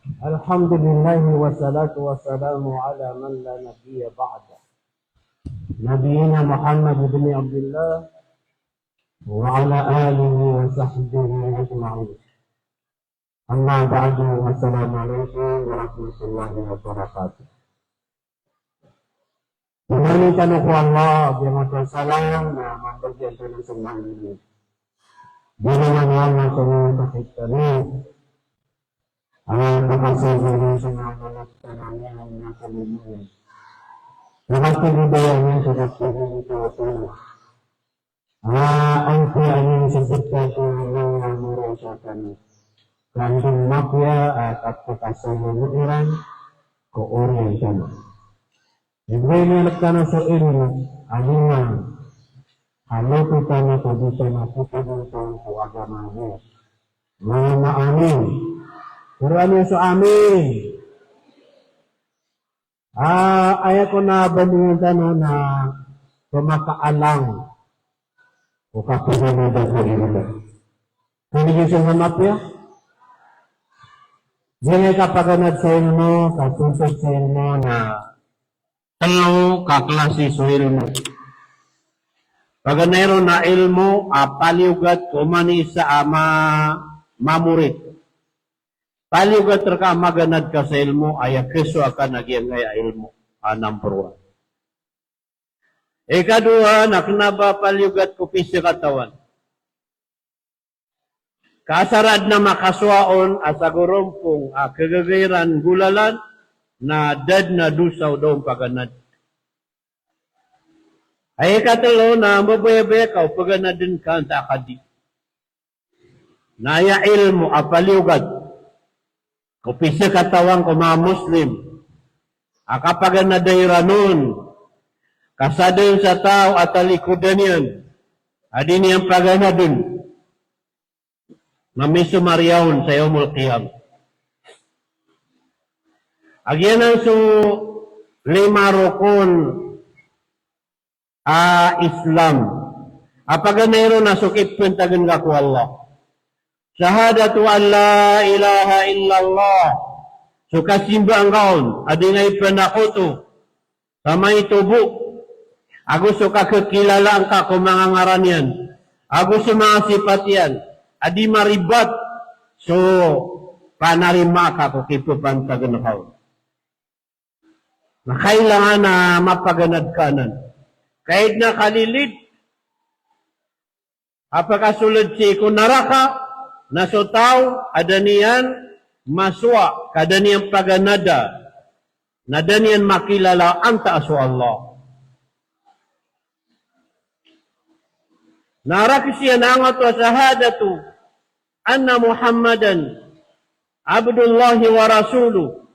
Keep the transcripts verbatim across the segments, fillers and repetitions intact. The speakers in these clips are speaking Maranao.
Alhamdulillah, wassalatu wassalamu ala man la nabiyya ba'dah. Nabiyyina Muhammad ibn Abdillah wa ala alihi wa sahbihi ajma'in. Amma ba'du, assalamu alaikum warahmatullahi wabarakatuh. Imanto tano ko Allah, giyangkoto a salam na mambagian tano so manga ini. Di na man Allah so manga sakit tano. Ang pagkasal sa mga anak tano niya ang nasa loob niya. Nakatulog ba yan sa pagkasal sa mga anak? Ah, ang kaya niyan sa pagkasal ng mga mura sa kanya. Kandang mafia at pagkasal ng iran, ko Oriental. Ibrahim na nagtana sa ilmu, alima, haluto tano ko di tano ko agama mo. Mga maamin. Pero ano sa amin? Ah, aya ko na bandingan tano na pamakaalang o kapaganada ko ilmu. Kani giya sa mapya? Diyan ay kapaganad sa ilmu, kasunsod sa ilmu na telo ka klasi so ilmu. Paganay ron na ilmu a paliyogat ko mani isa a ma-, mamorit. Paliyogat rka a maganad ka sa ilmu, aya keso aka na giyangkaya ilmu a number one. Ikadowa na kena ba paliyogat ko pisakatawan. Ka asar aden a makasowa on a sagorompong a kegegay ran golalan na da den a dosa o da on paganad. Aya ikatelo na mbabayabaya ka o paganaden ka antaa ka di. Na aya ilmu a paliyogat ko pisakatawan ko manga Muslim a kapaganada iran on, ka sa den sa taw a talikodan iyan a di niyan paganaden, na misomariya on sa Yawmul Qiyamah. A giyanan so lima rokon a Islam. A paganay ron na so kipentagen ka ko Allah. Shahadatu an la ilaha illallah. So kasimbaan ka on a di ngka ipanakoto sa maito bo. Ago so kakekilalaan ka ko manga ngaran iyan. Ago so manga sipat iyan. A di maribat so panarima ka ko kipepantagen ka on. Na kailangan a mapaganad ka anan. Ka aya den a kalilid a pakasoled sii ko naraka na so taw a da niyan masowa, ka da niyan paganada, na da niyan makilala antaa so Allah. Na rakes iyan a angkoto a shahadatu anna Muhammadan abdullahi wa rasuluh.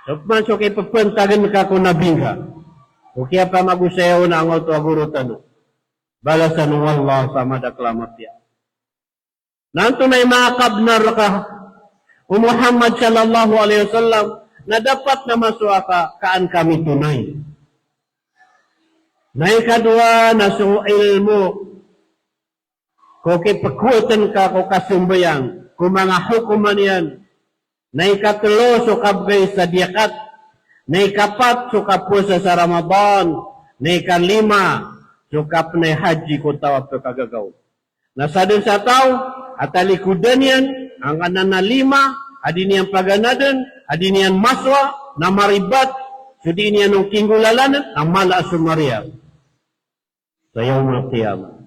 So pman so kipepentagen ka ko Nabi ngka. O kiyapamagosaya on a angkoto a goro tano. Balasan o Allah sa madakel a mapiya. Na antonaa i manga kabnar ka o Muhammad sallallahu alaihi wasallam na dapat na masowa ka, ka an ka mitonay. Na ikadowa na so ilmu ko kipekowaten ka ko kasambayang, ko manga hokoman iyan. Na ikatelo so kabegay sa diyakat. Na ikapat so kapowasa sa Ramadan. Na ikalima so kapenay haji ko taw a pekagagaw. Na sa den sa taw a talikodan iyan angkanan a lima a di niyan paganaden, a di niyan masowa, na maribat so di niyan on kinggolalanen, na mala a somariya sa Yawmul Qiyamah.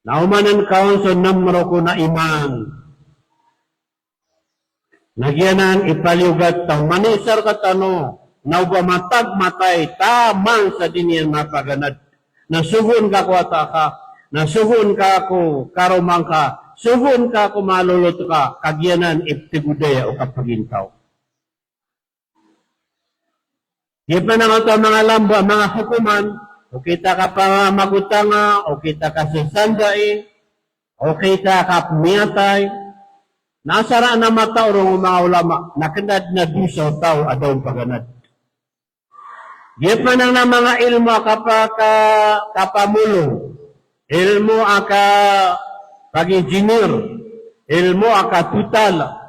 Na omanen ka on so nem rokon a iman. Na giyanan i paliyogat ta o manisar ka tano, na o ba matag matay taman sa di niyan mapaganad. Na sogoon ka ko wata ka, na sogoon ka ko karoma ngka, sogoon ka ko malolot ka, ka giyanan i petegodaya o kapagintaw. Giya pman angkoto a manga lamba, manga hokoman, okit a kapamagotanga, okit a kasasandai, okit a kapmiyatay. Na asar anan a mataw ron o manga ulama, na kena den a dosa o taw a da on paganad. Giya pman angkoto a manga ilmu a kapa-, ka-, kapamolong, ilmu a kapag-engineer, ilmu a katotal.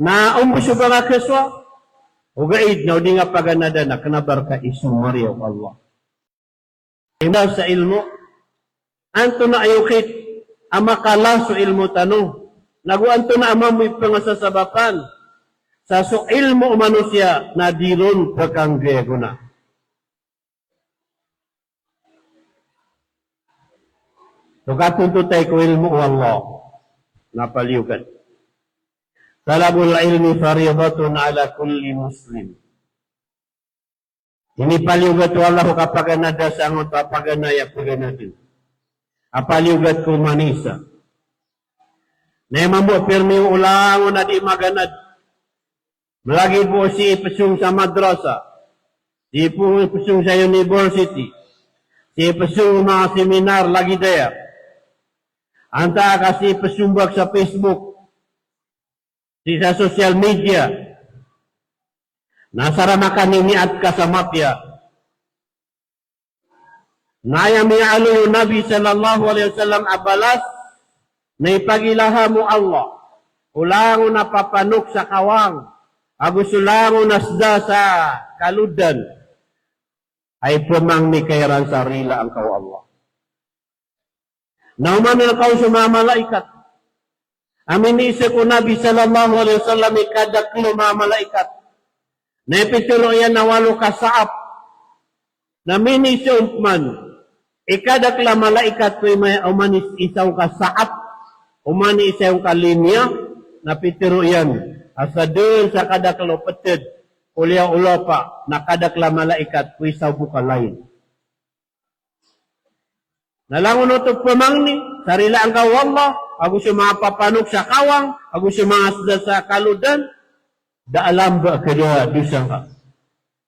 Na ombos o ba nga kesowa, ogaid na o di nga paganada na kena ba reka i somariya o Allah. Imbas sa ilmo, antonaa i okit a makala so ilmo tano, nago antonaa mambo i pengesasabapan sa so ilmo o manosiya na di ron pekanggay a gona. So katontotay ko ilmo o Allah na paliyogat. Talabul ilmi faridatun ala kulli muslim. Inipaliyogat o Allah ko kapaganada sangkoto a paganay a paganaden a paliyogat ko oman i isa. Na aya mambo a pirmiyo o langon a di maganad, melagid bo o sii pesong sa madrasa, sii po pesong sa university, sii pesong o manga seminar lagid aya. Antaa ka sii pesombak sa Facebook, sii sa social media, na sara makaniniat ka sa mapiya. Na aya miyaaloy o Nabi sallallahu alaihi wasallam a balas na ipagilaham o Allah o langon a papanok sa kawang ago so langon a seda sa kalodan a ipemangni ka iran sa rilaan ka o Allah. Na oman reka o so manga malaikat a miniiza ko Nabi sallallahu alaihi wasallam i kadakel o manga malaikat. Na ipitero iyan na walo ka saap. Na miniiza on peman i kadakel a malaikat ko ima-, oman i isa on ka saap, oman i isa on ka linya, na pitero iyan a sa den sa kadakel o peted ko liyawaw o lopa na kadakel a malaikat ko isa bo ka lain. Na langon oto pemangni sa rilaan ka o Allah ago so manga papanok sa kawang ago so manga seda sa kalodan, da a lamba ka da a dosa ngka.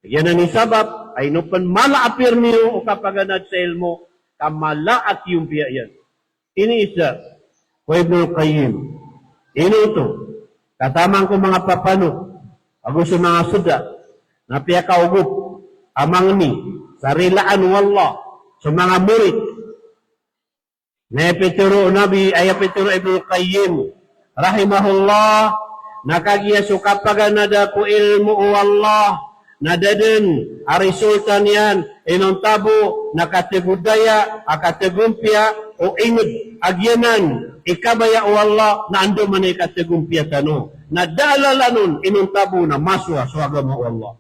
Giyanan i sabap a ino pen mala a pirmiyo o kapaganad sa ilmo ka mala a kiyompiya iyan. Iniiza ko Ibnul Qayyim, ino oto ka taman ko manga papanok ago so manga seda na piyakaogop a mangni sa rilaan o Allah so manga morit. Na aya pitero o Nabi, aya pitero o Ibnul Qayyim rahimahullah, na kagiya so kapaganada ko ilmo o Allah na da den a resulta niyan inonta bo na kategodaya a kategompiya o inged a giyanan i kabaya o Allah na andamanaya i kategompiya tano. Na da a lalan on inonta bo na masowa so agama o Allah.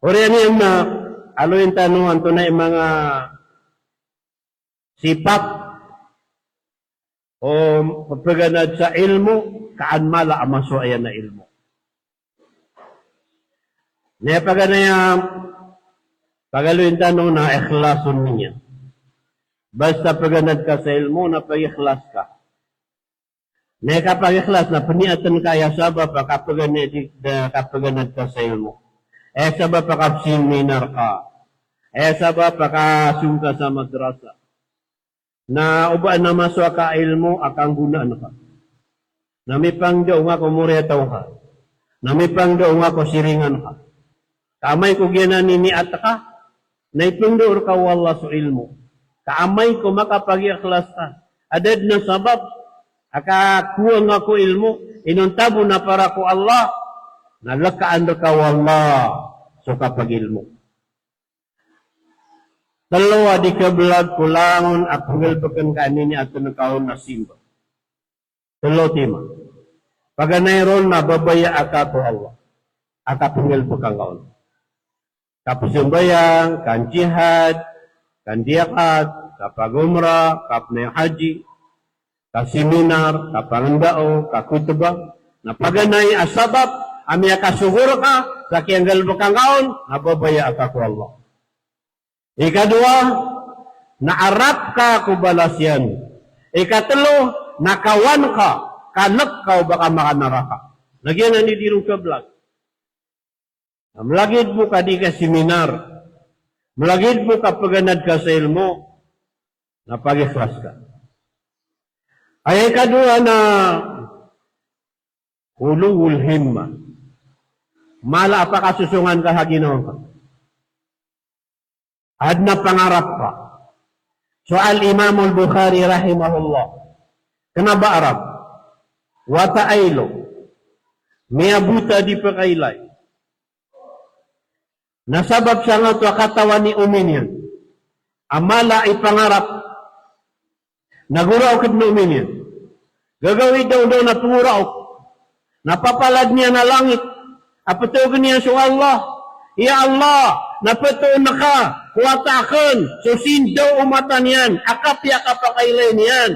Oriyan iyan na aloyin tano antonaa i manga sipat o pepaganad sa ilmo ka an mala a masowa iyan a ilmo. Na aya paganay a pagaloyin tano na ikhlasun niyyah. Basta paganad ka sa ilmo na pagikhlas ka. Na aya kapagikhlas na peniyaten ka aya sabap a kapaganad, kapaganad ka sa ilmo. Aya sabap a kaseminar ka. Aya sabap a kasong ka sa madrasa. Na o ba na masowa ka a ilmo a kanggonaan ka. Na mipangdao nga ko moriyataw ka. Na mipangdao nga ko siringan ka. Ka amay ko giyanan i niyat ka, na ipengdao rka o Allah so ilmo. Ka amay ko makapagikhlas ka a da den a sabap a kakowa nga ko ilmo, inonta bo na para ko Allah, na lekaan rka o Allah so kapagilmo. Telo a di kabelag ko langon a penggalebeken ka a niniyaten ka on a simba. Telo tima. Paganay ron na babaya aka ko Allah a kapenggalebeka ngka on. Kapesambayang, kanjihad, kandiyakat, kapagomra, kapenay haji, kaseminar, kapangendao, kakotba. Na paganay a sabap a miyakasogo rka sa kiyanggalebeka ngka on, na babaya aka ko Allah. Ikadowa, na arap ka ko balas iyan. Ikatelo, na kawan ka, ka lek ka o ba ka makanaraka. Na giyanan i di ron kabelag. Na melagid bo ka di kaseminar, melagid bo ka paganad ka sa ilmo, na pagikhlas ka. Aya ikadowa na uluwul himmah. Mala a pakasosongan ka sa ginawa ngka. Aden a pangarap ka. So Al-Imam Al-Bukhari rahimahullah, Kena ba Arab. Wata a ilo. Miyabota di pekailay. Na sabap sangkoto a katawan i omen iyan a mala i pangarap, na goraok den a omen iyan. Gagawii daw, daw na pengoraok. Na papalad niyan a langit a petogen iyan so Allah. Ya Allah, na petoon ka ko wata aken so sindaw o mata niyan a kapiya a kapakailay niyan.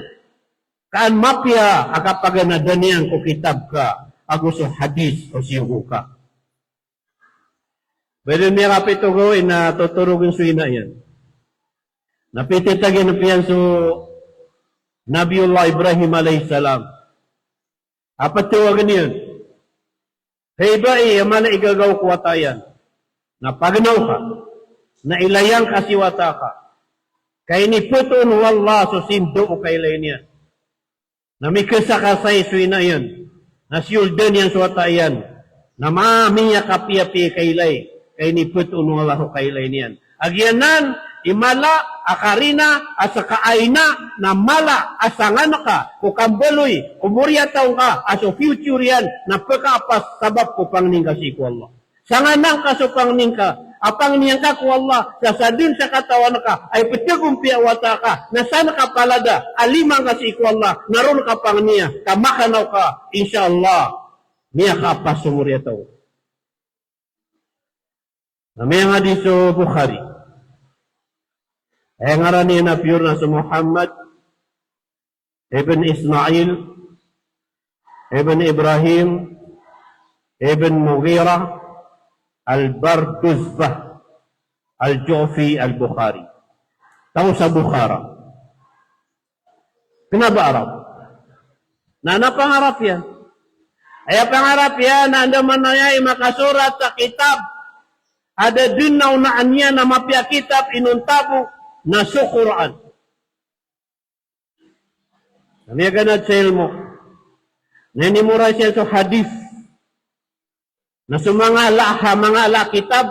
Ka an mapiya a kapaganadan iyan ko kitab ka ago so hadis o siyogo ka. Ba den miyakapito gawii na totorogen so ina iyan. Na pitetagan piyan so Nabiyullah Ibrahim alayhis salam. A petowagen iyan. Hay bai, aya mala i gagaw ko wata iyan. Na pagenaw ka. Na ilay angka si wata ka. Ka inipetoon o Allah so sindaw o kailay niyan. Na mikesakasay so ina iyan. Na siyoldan iyan so wata iyan. Na ma-, miyakapiyapiya i kailay. Ka inipetoon o Allah so kailay niyan. A giyanan i mala a karina a seka a ina na mala a sangan ka ko kambaloy ko moriyataw ngka a so future iyan na pekaapas sabap ko pangni ngka sii ko Allah. Sangan angka so pangni ngka a pangni angka ko Allah, sa sa den sa katawan ka a ipetagompiya o wata ka, na san ka palada a lima ngka sii ko Allah, na ron ka pangniya, ka makanaw ka, insha Allah, miyakaapas so moriyataw. Na miyangadis so Bukhari. Aya ngaran iyan a piyor na so Muhammad ibn Ismail ibn Ibrahim ibn Mughirah al-Barduzbah al-Ju'fi al-Bukhari. Taw sa Bukhara. Kena ba Arab. Na, na pangarap iyan. Aya pangarap iyan na andamanaya i makasorat sa kitab a da den a onaan iyan a mapiya a kitab inonta bo na so Qur'an. Na miyaganad sa ilmo. Na inimemorize iyan so hadith. Na so manga ala, ha manga ala a kitab,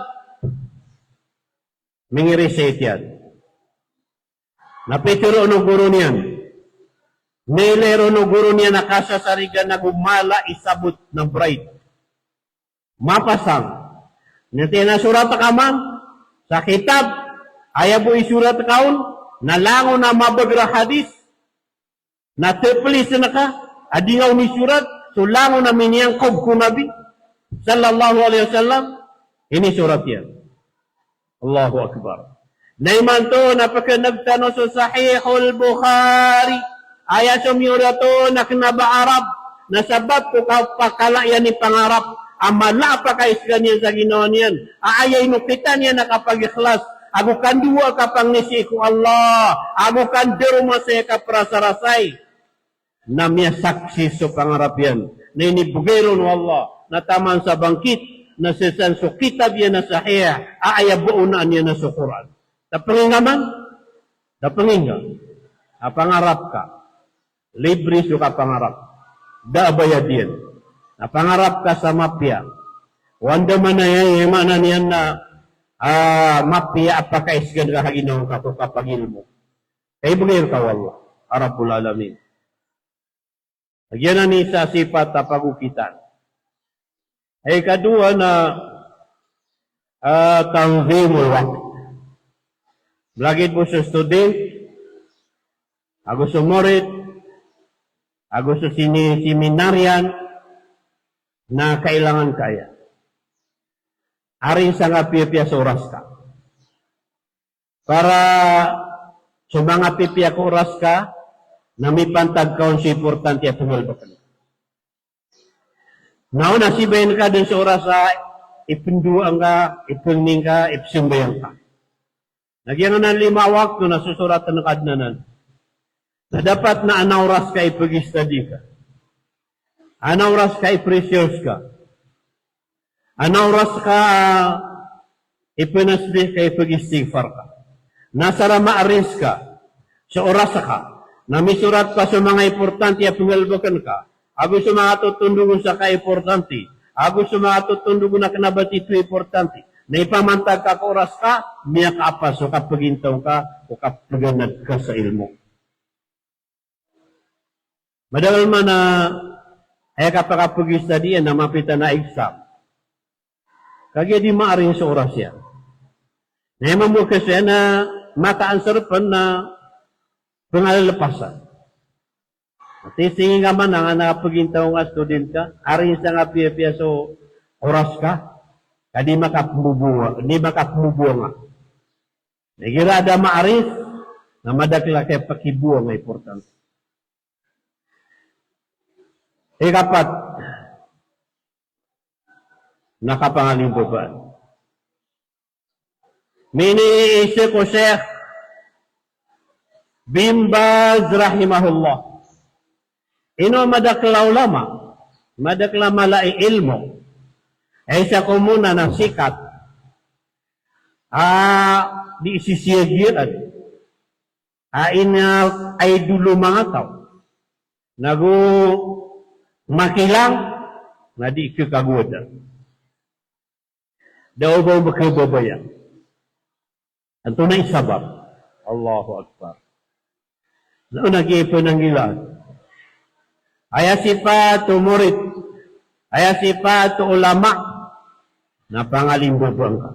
mingi-recite iyan. Na pitero o guro niyan. Miyailay ron o guro niyan a kasasarigan ago mala i sabot na bright. Mapasang. Na tig iyan a sorat ka man sa kitab, aya bo i sorat ka on, na langon a mabeger a hadith, na teplisen ka a di nga on isorat so langon a miniyangkob ko Nabi sallallahu alaihi wasallam, inisorat iyan. Allahu Akbar. Na imanto na pekeneg tano so Sahihul Bukhari. Aya somiyorat on na kena ba Arab, na sabap ko kapakala iyan i pangarap a mala a pakaisegan iyan sa ginawa niyan a aya inokitan iyan a kapagikhlas ago kandowa a kapangni sii ko Allah ago kandaroma sa aya kaperasarasay. Na miyasaksi so pangarap iyan na inibegay ron o Allah na taman sa bangkit na sesan so kitab iyan a sahih a aya bo onaan iyan na so Qur'an. Da pengingga man, da pengingga. A pangarap ka, libre so kapangarap. Da a bayad iyan. A pangarap ka sa mapiya. O andamanaya i maana niyan na, ah, mapiya a pakaisegan ka ha ginawa ngka ko kapagilmo. Ka ibegay rka o Allah a Rabbul Alamin. Giyanan i isa a sipat a pagokitan. Ikadowa na, ah, tanzimul waqt. Lagid bo so student, ago so morit, ago so sini-, seminarian, na kailangan ka aya. Ari sangka piyapiya so oras ka. Para so manga pipiya ko oras ka, na mipantag ka on so importante a penggalebeken. Na on a sibayin ka den so oras a ipendowa ngka, ipengni ngka, ipesambayang ka. Na giyanan a lima wakto na sosoratan ka den anan. Na dapat na ana oras ka ipeg-study ka. Ana oras ka i-precious ka. Ana oras ka ipenasbih ka, ipeg-istighfar ka. Na sa ra maaris ka so oras ka na misorat ka so manga importante a penggalebeken ka, ago so manga totondog on sa kaimportante, ago so manga totondog on a kena ba tito importante, na ipamantag ka ko oras ka, miyakaapas so kapegintaw ka, o kapeganad ka sa ilmo. Madakl man a aya kapakapagistadiyan na mapita na exam. Kagiya di maaring so oras iyan. Na aya mambo a kasoy na mataan sa rpn na pngalalapasan. Ati sii ngka man a nga na pagintaw nga student ka, aring sa nga piyapiya so oras ka, ka di makapmbobowa, di makapmbobowa nga. Na igira da maaring, na madakl a kaya pakibowa nga importante. Ikapat, na kapangalimbabaan. Miniiza ko Sheikh bin Baz rahimahullah. Ino madakl a ulama, madakl a mala i ilmo. Aya isa ko mona na sikat. A, di sisiyagiyaan. A ina ay dolo manga taw. Nago makilang, na di kakagoda. Da o ba o makababaya. Antonaa i sabap? Allahu Akbar. Na ona ki penanggilaan. Aya sipat o murid. Aya sipat o ulama. Na pangalimbabaan ka.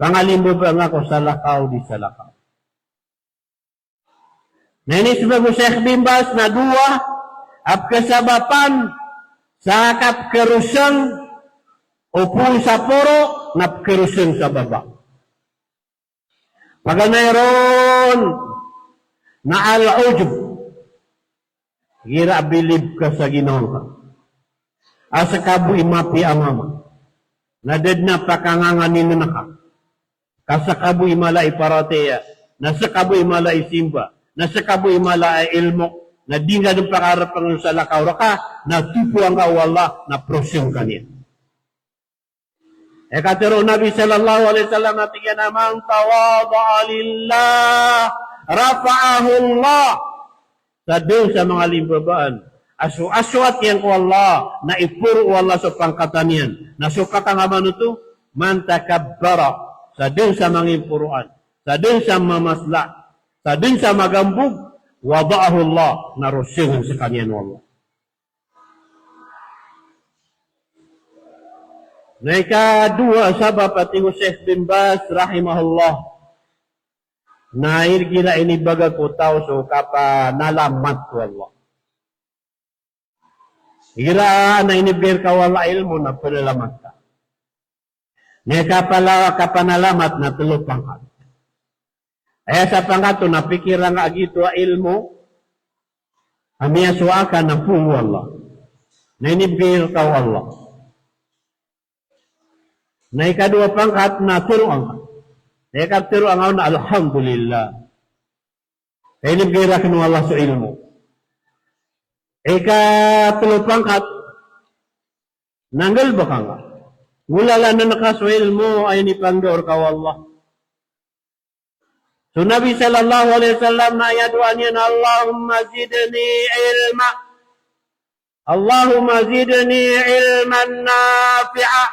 Pangalimbabaan ka ko salakaw di salakaw. Na inismbag o Sheikh bin Baz na dowa a pkhasabapan sa kapkharosng o poon sa poro na pkharosng sa baba. Paganay ron na al-ujub. Igira a bilib ka sa ginawa ngka. A ska bo i mapiya a mama. Na da dn a pakanganganin ka. Ka ska bo i mala i paratiyaya, na ska bo i mala i simba, na ska bo i mala i ilmo, na di ngka dn pakarpng so salakaw rka, na totoan ka o Allah, na prosng ka niyan. Aya katharo o Nabi sallallahu alaihi wasallam na tig iyan a, "Man tawada'a lillah, rafa'ahu Allah." Sa dn sa mangalimbabaan a so, a sowat iyan ko Allah, na iporo o Allah so pangkatan iyan. Na so katangaman oto, man takabbara, sa dn sa mangimporoan, sa dn sa mamasla, sa dn sa magambog, wada'ahu Allah, na rosngn skaniyan o Allah. Na ikadowa a sabap a tig o Sheikh bin Baz rahimahullah, na igira inibagak o taw so kapanalamat ko Allah. Igira na inibgay rka o Allah a ilmo na panalamat ka. Na ikapala, kapanalamat na tlo pangkat. Aya sa pangkat oto na pikiran ka a giyoto a ilmo a miyasowa ka na poon o Allah. Na inibgay rka o Allah. Na ikadowa pangkat na tharoa ngka. Na ikatharoa ngka on na alhamdulillah. Ka inibgay rakn o Allah so ilmo. Ikatlo pangkat na nggalbka ngka. Nggolalan ka so ilmo a inipangndao rka o Allah. So Nabi sallallahu alaihi wasallam na aya doa niyan, "Allahumma zidni ilma. Allahumma zidni ilman nafi'a."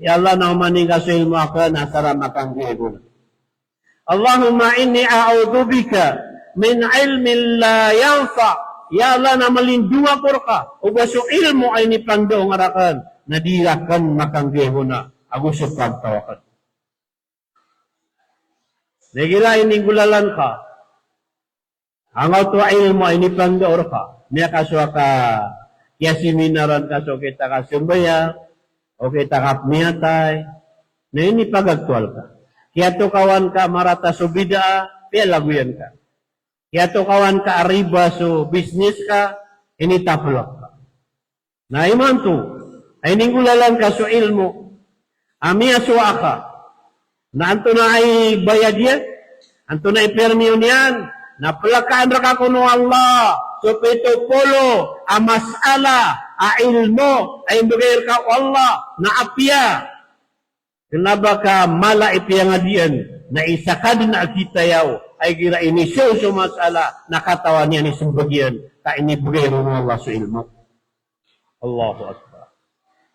Ya Allah, na omanin ka so ilmo akn a sa ra makanggiya gona. "Allahumma inni a'udhu bika min ilmin la yanfa'." Ya Allah, na malindong ako rka o ba so ilmo a inipangndao ngka rakn na di rakn makanggiya gona ago so pagtaw akn. Na igira ininggolalan ka angkoto a ilmo a inipangndao rka, miyakasowa ka kiyaseminaran ka so okit a kasambayang, okit a kapmiyatay, na inipagagtowal ka. Kiyatokawan ka marata so bid'ah, piyalagoyan ka. Kiyatokawan ka a riba so business ka, initaplk ka. Na imanto a ininggolalan ka so ilmo a miyasowa ka, na antonaa i bayad iyan, antonaa i permiyo niyan, na plkaan rka kon o Allah so pito polo a mas'ala a ilmo a inibgay rka o Allah na apiya kna ba ka mala i piyangadian, na isa ka dn a kitayaw a igira inisowa so mas'ala na katawan iyan i smbag iyan ka inibgay ron o Allah so ilmo. Allahu Akbar.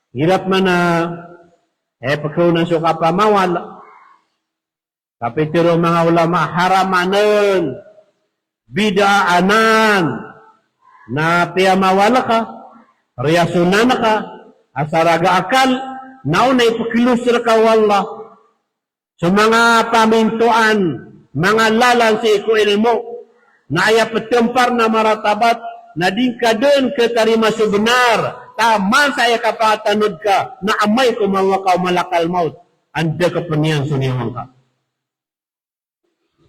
Igira pman a, eh, pkaonan so kapamawala. Kapitharo o manga ulama, haram anan, bid'ah anan, Na piyamawal ka, riyasonan ka, asar a ga akal, na o na ipklos rka o Allah so manga pamintoan, manga lalan sii ko ilmo, na aya ptmpar na maratabat, na di ngka dn khatarima so bnar, taman sa aya kapatanod ka, na amay ko mawaka o malakal maut, anda ka pn iyan so niyawa ngka.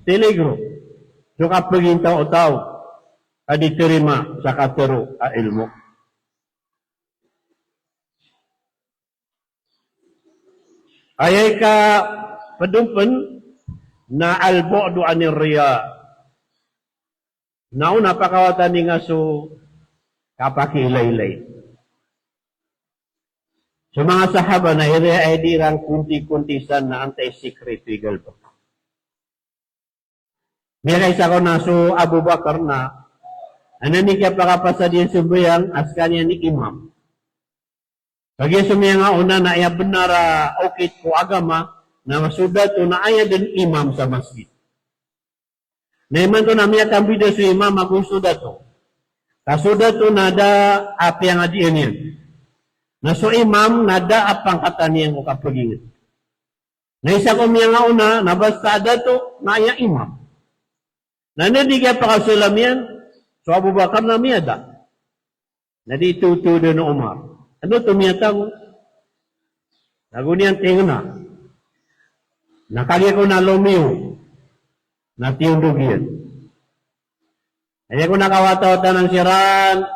Peligro so kapagintaw o taw a di tarima sa katharo a ilmo. Aya ika pd on pn na al-bu'du anir riya. Na o na pakawatan iyan so kapakiilaylay. So manga sahaba na igira aya di iran konti-konti san na antaa i sikreto i galbk. Miyakaisa ko na so Abu Bakar na, anan i kiyapakapasad iyan so sambayang a skaniyan i imam. Kagiya so miyangaona na aya bnar a okit ko agama na so dato na aya dn imam sa masgit. Na imanto na miyakambida so imam ago so dato. Ka so dato na da a piyangadian iyan. Na so imam na da a pangkatan iyan ko kapagingd. Na isa ko miyangaona na basta a dato na aya imam. Na anda di kiyapakasalam iyan, so Abu Bakar na miyada. Na di totod o Umar. Anda oto miyatago? Tago niyan tingna. Na kagiya ko na lomiyo, na tiyondog iyan. Aya ko na kawatawatanan siran,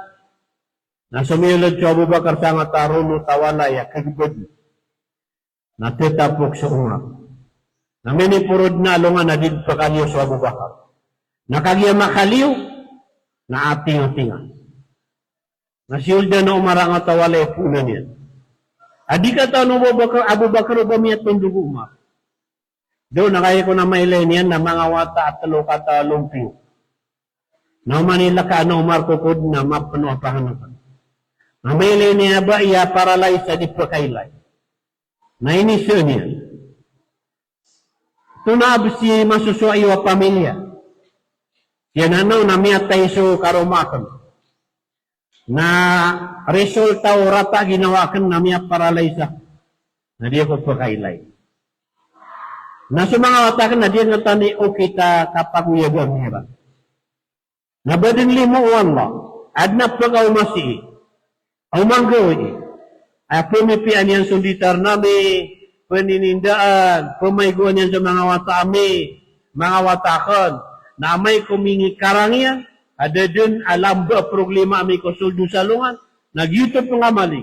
na somiyold so Abu Bakar sangkatawan o walay a kagabad. Na tetapok so Umar. Na miniporod na alongan a di pkaliyo so Abu Bakar. Na kagiya makaliyo, na atingatinga. Na siyoldan o Umar angkoto a walay a poonan iyan. A di katawan o Abu Bakar, Abu Bakar o ba miyatondog o Umar. Dn na kagiya ko na mailay niyan na manga wata a tlo kata a lompiyo. Na oman i lkaan o Umar kokod na mapno a pahanakn. Na mailay niyan a ba aya paralyze a di pkailay. Na inisaan iyan. Oto na bs i masosowa iyo a pamilya. Iyan a na o na miyatay so karoma akn. Na resulta o rata a ginawa akn na miyaparalyze ako. Na di ako pkailay. Na so manga wata akn na di akn tano okit a kapagoyagan iran. Na ba dn limo o Allah, adn a pkaoma sii, a oman gawii, a pmipiyaan iyan so nditar ami, pninindaan, pmaigoan iyan so manga wata ami, manga wata akn, na amay ko mingikarang iyan, a da dn a lamba a problema ami ko soldo sa alongan, na giyoto pngamali.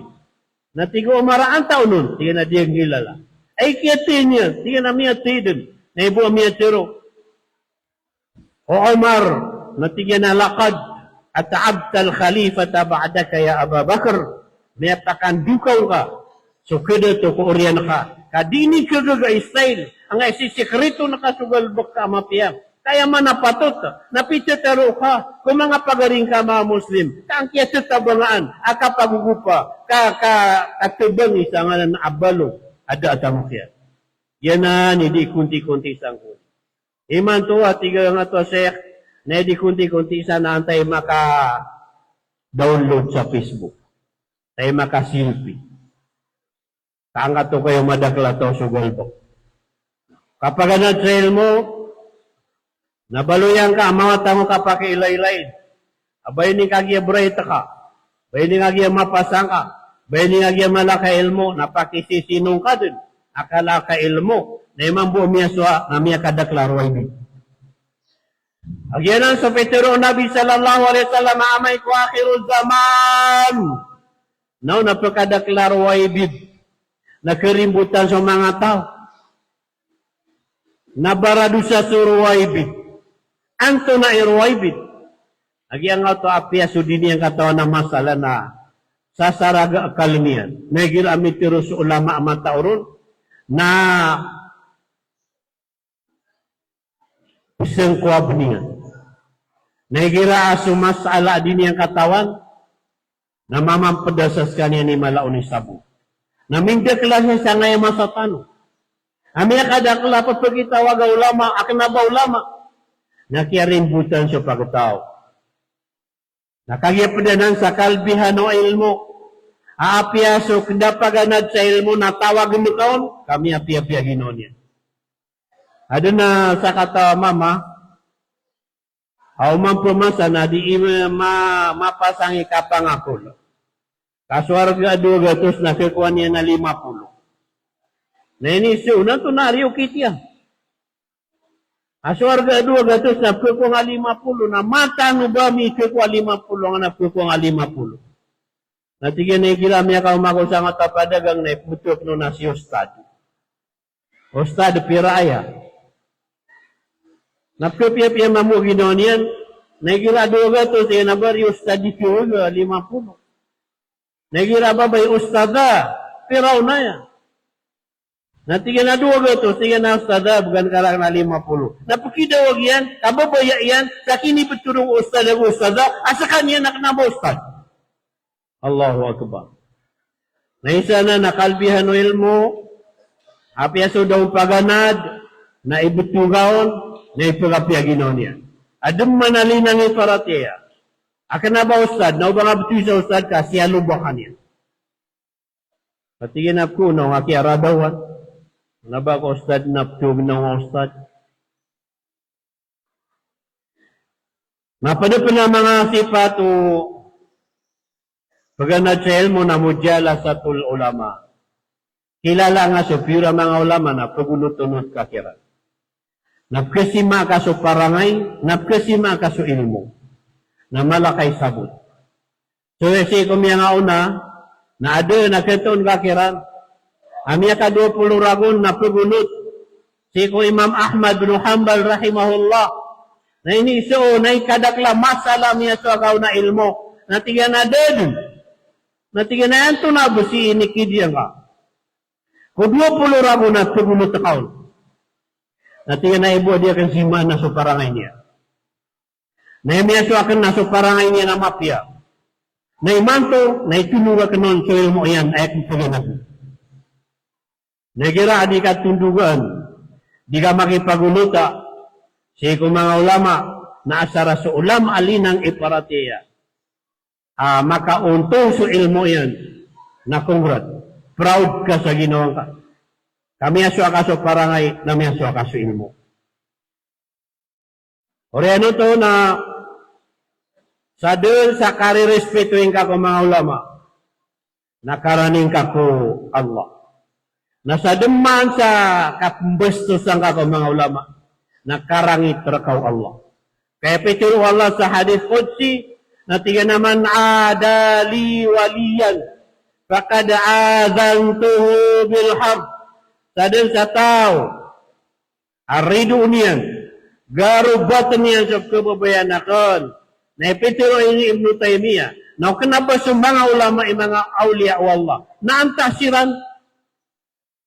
Na tig o Umar a antaa onon, tig iyan a di ako ngilala. Ay kiyatay niyan, tig iyan a miyatay dn, na ibo a miyatharo. O Umar, na tig iyan a laqad at'abtal khalifata ba'daka ya Aba Bakr. Miyapakandokaw ka so kadato ko oriyan ka. Ka di niyan kagaga i style, angkai sisikreto na ka so galbk ka a mapiya. Ka aya man a patot na pitharo ka ko manga pagari ngka a manga Muslim, ka an kiya tatabangaan a kapagogopa, ka, ka, katabangi sa ngaran a balo a da a tamok iyan. Giyanan i di konti-konti sangkot. Imanto a tig angkoto a sheikh, na di konti-konti san na antaa i maka-download sa Facebook. Antaa i maka-selfie. Ka angkato kayo madakl a taw so galbk. Kapaganad sa ilmo, na baloy angka a mawata ngka a pakiilaylay. A ba ini kagiya bright ka, ba ini kagiya mapasa ngka, ba ini kagiya mala ka ilmo, na pakisisinong ka dn a kala ka ilmo, na imanto bo miyasowa na miyakadakl a Ruwaybid. Agiya nan so pitharo o Nabi sallallahu alaihi wasallam a amay ko akhiruz zaman, na o na pkadakl a Ruwaybid na karimbotan so manga taw. Na baradosa so Ruwaybid. Antonaa i Ruwaybid? Agiya angkoto a apiya so di niyan katawan a masala na sasaraga a akal iyan. Na igira a mitharo so ulama a matao ron na psangkowab iyan. Na igira a so masala a di niyan katawan, na mamampada sa skaniyan i mala o nisabo. Na mindakl a sangkaya masa tano. A miyakadakl a pphagitaw a ga ulama, a kna ba ulama. Na kiyarimbotan so pagtaw. Na kagiya pd anan sa kalbihan o ilmo. A apiya so kda paganad sa ilmo na tawagn ka on, ka miyapiyapiya ginawa niyan. Adn a sakataw a mama, a oman pman sa na di i ma-, mapasang i kapangakol. Ka so arga a dowa gatos na khakowa niyan na lima polo. Na iniiza on, antonaa i okit iyan? A so arga a dowa gatos na pkhakowa nga lima polo, na mataan o ba mikhakowa lima polo, anga na pkhakowa nga lima polo. Na tig iyan a igira a miyakaoma ako sangkoto a padagang na ipmbtho akn on a si ustad. Ustad, pira aya? Na pkhapiyapiya mambo ginawa niyan, na igira a dowa gatos, tig iyan a ba ari ustad i khakowa nga lima polo. Na igira a babay, ustadha, pira on aya? Na tig iyan a dowa gatos, tig iyan a ustadha, bgan ka rakn a lima polo. Na pkhidawag iyan, kababaya iyan, sa kinibtho ron o ustadha, o ustadha, a skaniyan a kna ba ustad. Allahu Akbar. Na isa anan a kalbihan o ilmo, apiya so da on paganad, na ibtho ka on, na ipkhapiya ginawa niyan. Adn man a linang i paratiyaya. A kna ba ustad, na oba nga bthowi sa ustad ka siyaloba ka niyan. Pati gina ko na nga kiyaradawan. Na ba ko ustad na ptog na nga ustad. Na pd pn a manga sipat o paganad sa ilmo na mujalasatul ulama. Kilala nga so piyor a manga ulama na pgonot-onot ka kiran. Na pkhasima ka so parangay, na pkhasima ka so ilmo. Na mala ka i sabot. So sii ko miyangaona, na adn a khatoon ka kiran. A miyakadowa polo ragon na pgonot. Sii ko Imam Ahmad bin Hanbal rahimahullah. Na iniiza on, na ikadakl a masala a miyasowa ka on a ilmo. Na tig iyan a da dn. Na tig iyan a antonaa bs i inikid iyan ka. Ko dowa polo ragon na pgonot ka on. Na tig iyan a ibo a di akn simaan na so parangay niyan. Na aya miyasowa akn na so parangay niyan na mapiya. Na imanto, na itondog akn on so ilmo iyan, aya khapaganad. Na igira a di ka tondogan, di ka makipagonota sii ko manga ulama, na asar a so ulama a linang i paratiyaya. A, makaonto so ilmo iyan, na kongrat. Proud ka sa ginawa ngka. Ka miyasowa ka so parangay, na miyasowa ka so ilmo. Oriyan oto na sadn sa karirespeto ingka ko manga ulama, na karani ngka ko Allah. Na sadn man sa kapmbastosa ngka ko manga ulama, na karangit rka o Allah. Kaya pitharo o Allah sa hadith qudsi, na tig iyan a, "Man ada li waliyan, faqad adhantuhu bil harb." Sadn sa taw a ridoon iyan, garobatn iyan so kababayaan akn. Na ipitharo ini Ibnu Taymiyah, na o kna ba so manga ulama i manga awliya o Allah, na antaa siran?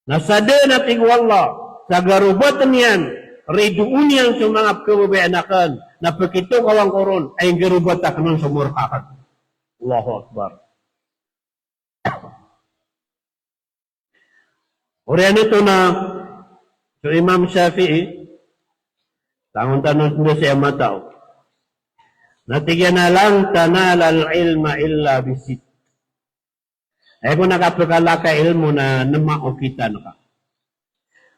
Na sadn a tig o Allah, sa garobatn iyan, ridoon iyan so manga kababayaan akn, na pkitokawan ko ron, ay garobat akn on so morka akn. Allahu Akbar. Oriyan oto na so Imam Shafi'i, tangon tano sii a matao. Na tig iyan a, "Lan tanalal ilma illa bisitt." Aya kon a kapkala ka ilmo na nma okitan ka.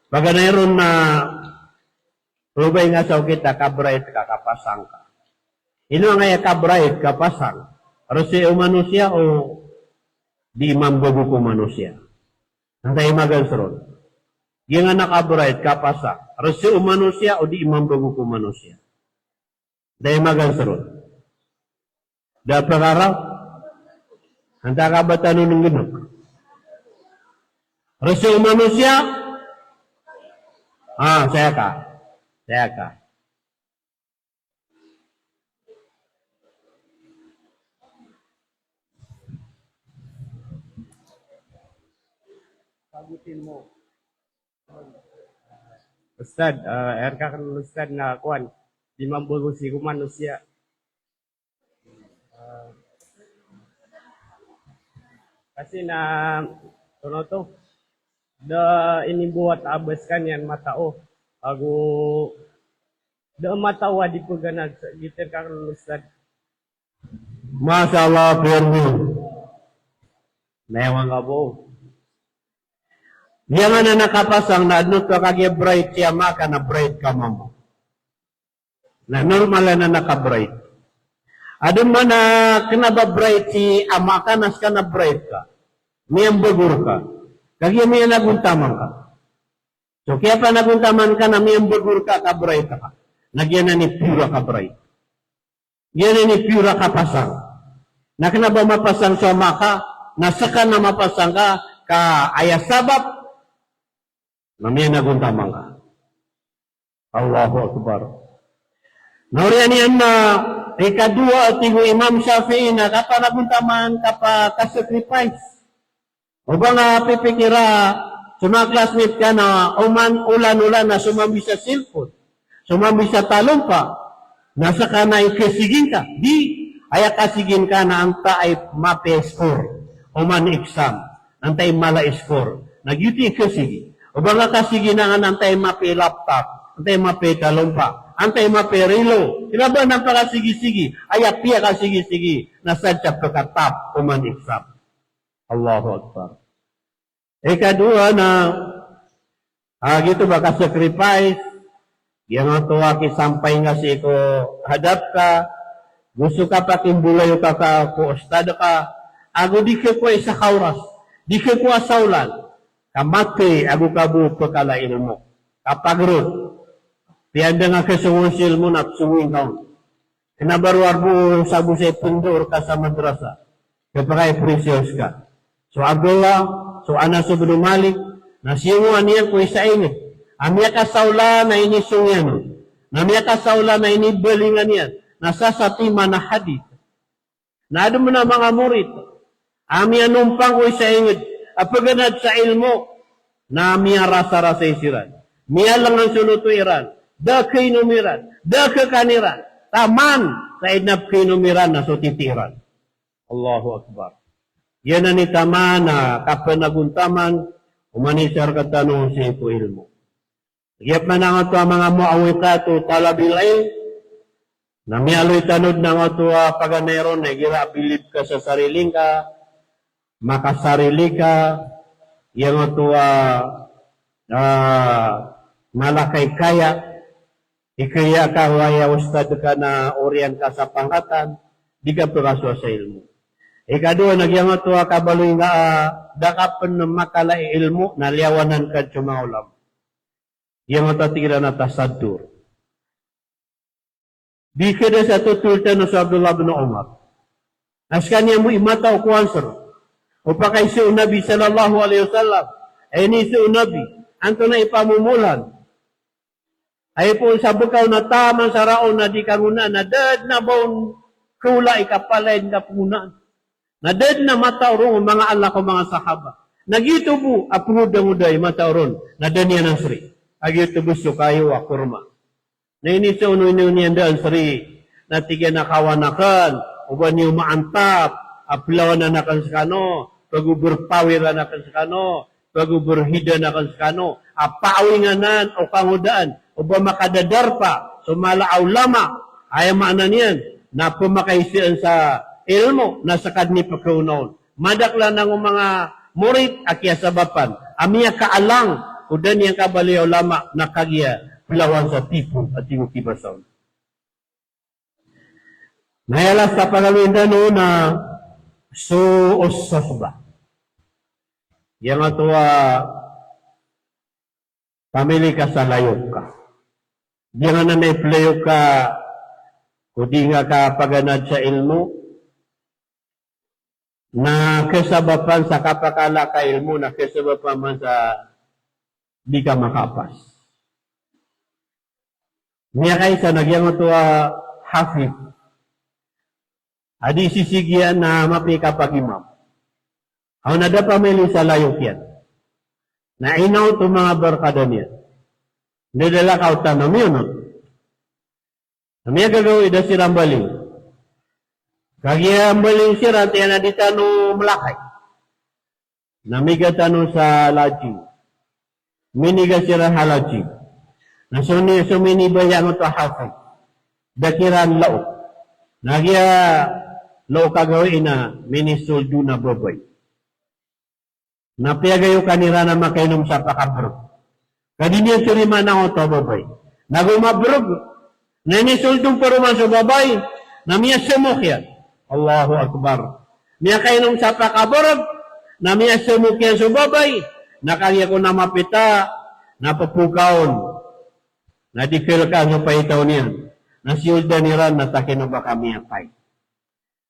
Paganay ron na Probay nga sa okit a ka-bright ka, kapasang ka. Ino angkaya ka-bright, kapasang? Rese o manosiya o di mambago ko manosiya? Antaa i magaan sron? Giyanan a ka-bright, kapasang, rese o manosiya o di mambago ko manosiya? Antaa i magaan sron? Da pekara, antaa ka ba tano nggenok? Rese o manosiya? Ah, saya ka. Saya ka. Ustad, eh, aya rka ken Ustad na kowan, di mambago sii ko manosiya. Kasi na, tono to, da inimbowat a ba sekaniyan matao, ago da matao a di peganad, gitir ka ken Ustad. Masha Allah, Pierre Mill. Nayawan ka bo. Giyangkanan a kapasang na adn oto a kagiya bright si ama ka na bright ka mama. Na normal anan a ka-bright. Adn man a kna ba bright si ama ka na ska na bright ka. Miyambago rka. Kagiya miyanagontaman ka. So kiyapanagontaman ka na miyambago rka a ka-bright ka. Na giyanan i pure a ka-bright. Giyanan i pure a kapasang. Na kna ba mapasang so ama ka, na ska na mapasang ka, ka aya sabap na miyanagontaman ka. Allahu Akbar. Na oriyan iyan na ikadowa a tig o Imam Shafi'i na kapanagontaman, kapa-, ka-sacrifice. O ba nga pipikira so manga classmate ka na oman olan-olan na somambi sa cellphone, somambi sa talompa, na ska na ikasigi ngka. Di, aya kasigi ngka na antaa i mapiya i score oman i exam, antaa i mala i score. Na giyoto i kasigi. O ba nga kasigi ngka na antaa i mapiya i laptop, antaa i mapiya i talompa, antaa i mapiya i relo. Kna ba na pakasigi-sigi, aya piyakasigi-sigi na sadn sa pkatap oman i exam. Allahu Akbar. Ikadowa na, ah, giyoto ba ka-sacrifice, giyangkoto a kisampay ngka sii ko hadap ka, go so kapakimbolayoka ka ko ustad ka, ago di ka kowa isa ka oras, di ka kowa saolan, ka mathay ago ka bo pkala ilmo, ka pagrot, piyandang a kasongowan so ilmo na psongowi ngka on. Kna ba rowar bo sabo sa ipndo rka sa madrasa. Khapakay precious ka. So Abdullah, so Anas ibn Malik, na siyongowan iyan ko isa a ingd a miyakasaolan a inisong iyan on, na miyakasaolan a inibalingan iyan, na sasatiman a hadith. Na adn man a manga morit a miyanompang ko isa a ingd a paganad sa ilmo, na miyarasarasay siran, miyalangan so loto iran, da a kainom iran, da a kakan iran, taman sa aya dn a pkainom iran na so titi iran. Allahu Akbar. Giyanan i taman a kapanagontaman o manosiya rktano sii ko ilmo. Giya pman angkoto a manga mu'awwiqatu talabil ilm, na miyaaloy tano dn angkoto a paganay ron na igira a bilib ka sa sarili ngka, makasarili ka, giyangkoto a, ah, mala ka i kaya, i kaya ka o aya ustad ka na oriyan ka sa pangkatan, di ka pkasowa sa ilmo. Ikadowa na giyangkoto a kabaloy ngka a da ka pn makala i ilmo na liyawanan ka dn so manga ulama. Giyangkoto a tig iran a tasaddur. Di ka da sa totol tano so Abdullah bin Umar. Na skaniyan bo i mataw ko answer o pakaiza o Nabi sallallahu alaihi wasallam. Aya iniiza o Nabi, antonaa i pamomolan? Aya poon sa bkaw na taman sa raon na di kangonaan, na da dn a ba on kaola i kapalaya dn a pngonaan. Na da dn a mataw ron o manga ala ko manga sahaba. Na giyoto bo a pngodangoda i mataw ron, na da niyan answeri. A giyoto bo so kayo a korma. Na iniiza on o ino niyan da answeri. Na tig iyan a kawan akn, o ba niyo maantap a plawanan akn skano, pagoberpawiran akn skano, pagoberhidan akn skano a paawingan anan o kangodaan, o ba makadadarpa so mala a ulama. Aya maana niyan na pmakaizaan sa ilmo na ska dn i pkaona on. Madakl anan o manga morit a kiyasabapan a miyakaalang ko da niyan kabaloy a ulama na kagiya plawan sa tipo a tig o kibasa on. Na aya last a pagaloyin tano na su'us suhbah. Giyangkoto a pamili ka sa layok ka. Giyanan a iplayok ka ko di ngka kapaganad sa ilmo, na kasabapan sa kapakala ka ilmo, na kasabapan man sa di ka makapas. Miyakaisa na giyangkoto a hafiz a di sisigi iyan a mapiya i kapagimam. Aw na da pamili sa layok iyan. Na inaot o manga barkada niyan. Ndadalakaw tano miyono. Na miyagagawii da siran mbaling. Kagiya mbaling siran, tiyan a di tano mlakay. Na miga tano sa lajing. Miniga siran ha lajing. Na so ni, so minibaya angkoto a hafiz, da kiran laok. Na giya Lo kagawii na minisold on a babay. Na piyagayokan iran a makainom sa pakabrg. Ka di niyan tarimaan angkoto a babay. Na go mabrg, na inisold on paroman so babay, na miyasamok iyan. Allahu Akbar. Miyakainom sa pakabrg, na miyasamok iyan so babay, na kagiya kon a mapita, na pphogkaon. Na di kalkan so paitaw niyan. Na sioldan iran na takino ba ka miyatay.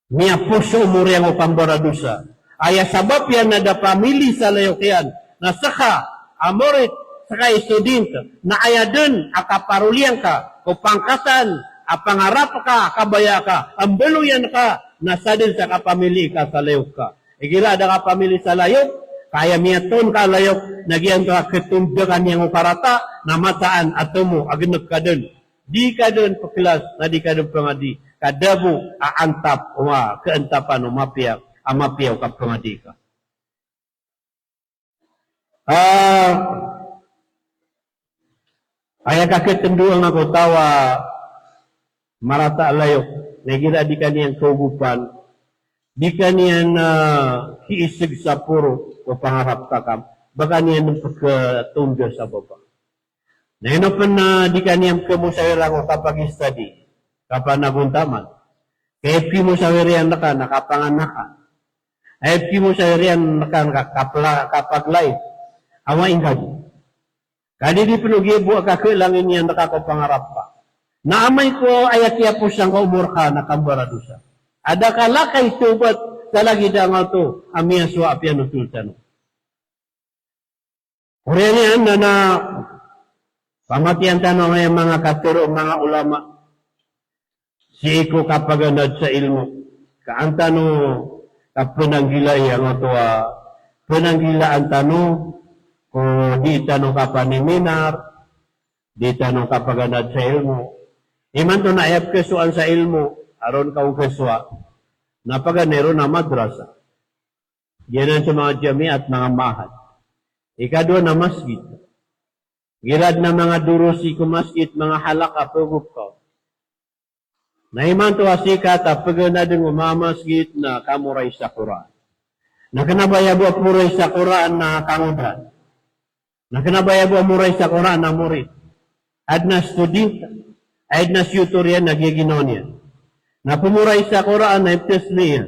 Miyapos so omor iyan ko kambaradosa. Aya sabap iyan na da pamili sa layok iyan. Na ska a morit, ska a student, na aya dn a kaparoliyan ka ko pangkatan a pangarap ka, kabaya ka a mbaloyan ka, na sadn sa kapamili ka sa layok ka. Igira da ka pamili sa layok ka, aya miyatoon ka a layok, na giyangkoto a khatondakan iyan ko karata, na mataan a tomo a gnk ka dn. Di ka dn pklas, na di ka dn pngadi. Ka da bo a antap, o, kaantapan o mapiya, a mapiya o kapngadi ka. Ah, aya kakhatndoan angkoto a marata a layok, na igira di ka niyan kaogopan, di ka niyan, ah, kiisg sa poro o pangarap ka, ka ba ka niyan pkhatonda sa baba. Na ino pn a di ka niyan pkhamusawira ko kapag-study, kapanagontaman. Ka aya pkhimusawira iyan rka na kapanganakan. Aya pkhimusawira iyan rka na kapla-, kapag-life. Awa ingka di. Ka di di pn o giya bo a kakhalangi niyan rka ko pangarap ka. Na amay ko aya kiyaposan ko omor ka na kambaradosa. A da ka lakay tobat sa lagid angkoto a miyasowa a piyanotol tano. Oriyan iyan na, na pamatiyan tano angkaya manga katharo o manga ulama sii ko kapaganad sa ilmo. Ka an tano kapnanggilai angkoto a pnanggilaan tano ko di tano kapaniminar, di tano kapaganad sa ilmo. Imanto na aya pkhasoan sa ilmo, aron ka on khasoa. Na paganay ron a madrasa. Giyanan so manga jamiat, manga ma'had. Ikadowa na masgit. Igira adn a manga durus sii ko masgit, manga halaka, pagop ka. Na imanto a sikat a paganadn o manga masgit na kamorais sa Qur'an. Na kna ba aya bo a pmorais sa Qur'an na kangoda. Na kna ba aya bo a morais sa Qur'an na morit. Adn a student, adn a tutor iyan na giya ginawa niyan. Na pmorais sa Qur'an na iptesli iyan.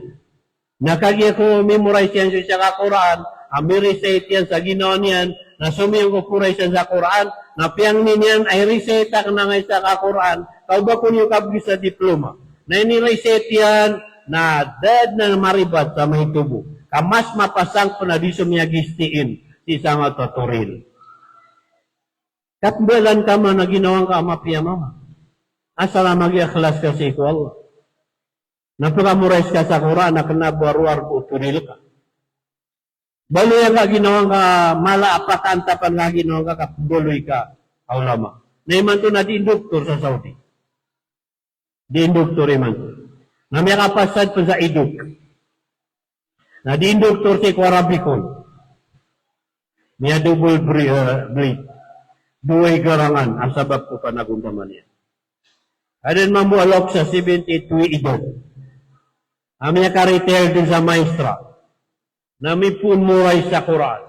Na kagiya ko mimorais iyan so isa ka Qur'an, a mi-recite iyan sa ginawa niyan, na somiyong ko pmorais iyan sa Qur'an, na piyangni niyan a i-recite akn angkai sa ka Qur'an, ka oba ko niyo kabgi sa diploma. Na ini-recite iyan, na da dn a maribat sa maito bo. Ka mas mapasang pn a di so miyagistiin sii sangkoto a toril. Katmbalan ka man a ginawa ngka a mapiya mama. Asal a magiikhlas ka sii ko Allah. Na pkamorais ka sa Qur'an na kna ba rowar bo o toril ka. Baloy angka a ginawa ngka a mala a pakaantapan ka a ginawa ngka ka pmbaloy ka a ulama. Na imanto na di doktor sa Saudi. Di doktor imanto. Na miyakapasad pn sa idok. Na di doktor sii ko Arabic on. Miya-double bri-, eh, blade. Dowa i garangan a sabap ko panagontaman iyan. Adn mambo a loks a seventy-two i idad a miyaka-retire dn sa maestra. Na mipoon morais sa Qur'an.